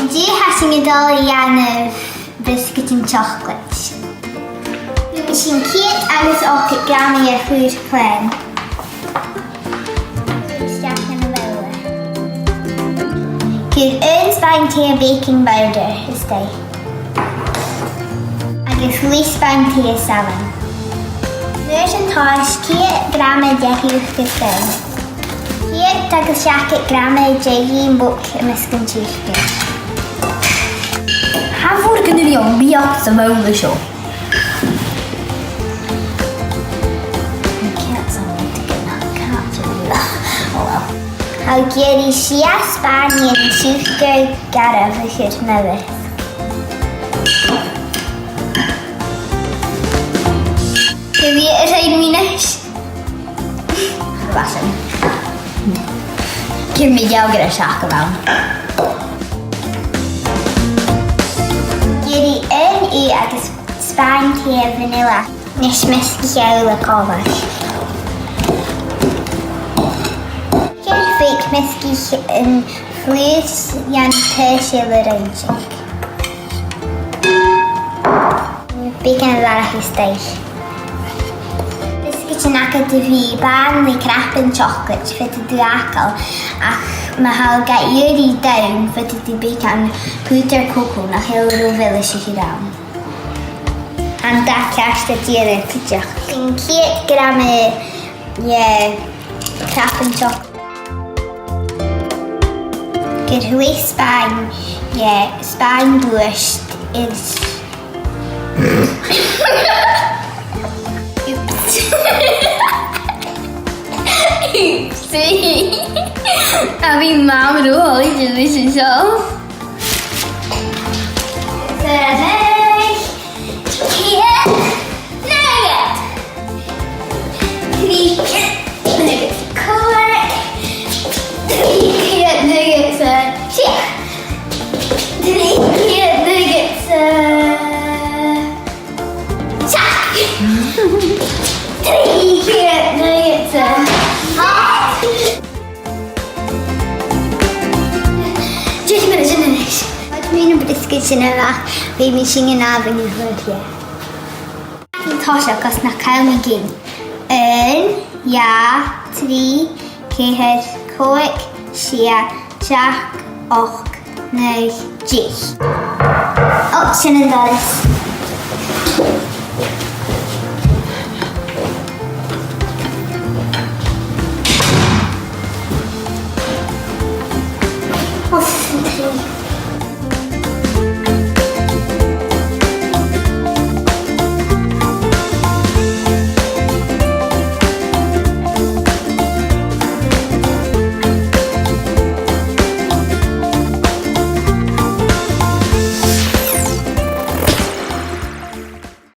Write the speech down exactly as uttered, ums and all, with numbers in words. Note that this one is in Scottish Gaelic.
An-diugh tha sinn a' dol a dhèanamh briosgaidean teòclaid. Cuiridh sinn ceud agus ochdad grama de fhlùr plèan. Cuir a-steach dhan a' bhobhla. Cuir aon spàin-tì baking powder a-staigh. Agus leth spàin-tì salann. An uair sin, tòisich ceud grama de shiùcar beinn. Ceud agus seachdad grama de dh'ìomhaigh am measg an t-siùcair. Tha e a' fuireach gu math bìodach sa bhobhla seo. Oh well. Tha mi ag iarraidh sia spàin-tì siùcar garbh a chur na bhith. Gu bhith a' seinn mi a-nis. Bha sin. Cùm mi dealgan a-steach a bh' ann. Ag iarraidh aon ugh agus spàin-tì vanilla. Nis measgaich e uile còmhla. Cuiridh sinn measgachadh an fhlùir dhan taigh-seilear roinnte. Beagan a-mach a-staigh. Is ged nach eil agad ri bhith bàn le cnapan teòclaid, faodaidh tu fhàgail, ach ma tha thu ga iarraidh donn, faodaidh tu beagan pùdar cocoa nach eil ro mhilis a chur ann. An dà cheist a dhèanamh cuideachd. Sin ceud grama de chnapan teòclaid. Cuir leth spàin, yeah, spàin-bhùird is... Oops. Oopsie. Tha mi math ro thoilichte leis an seo. Ceud, naoi, trì ceud, naoi, còig, trì ceud, naoi, sia, trì ceud, naoi, seachd, trì ceud, naoi, a-nis. Deich mionaidean a-nis. Feumaidh mi na briosgaidean sin a-mach, feumaidh mi sin a-mach a-nis. An toiseach, gus nach caill mi gin. Aon, dhà, trì, ceithir, còig, sia, seachd, ochd, naoi, deich. Ò, sin an doras. Ò, sin trì.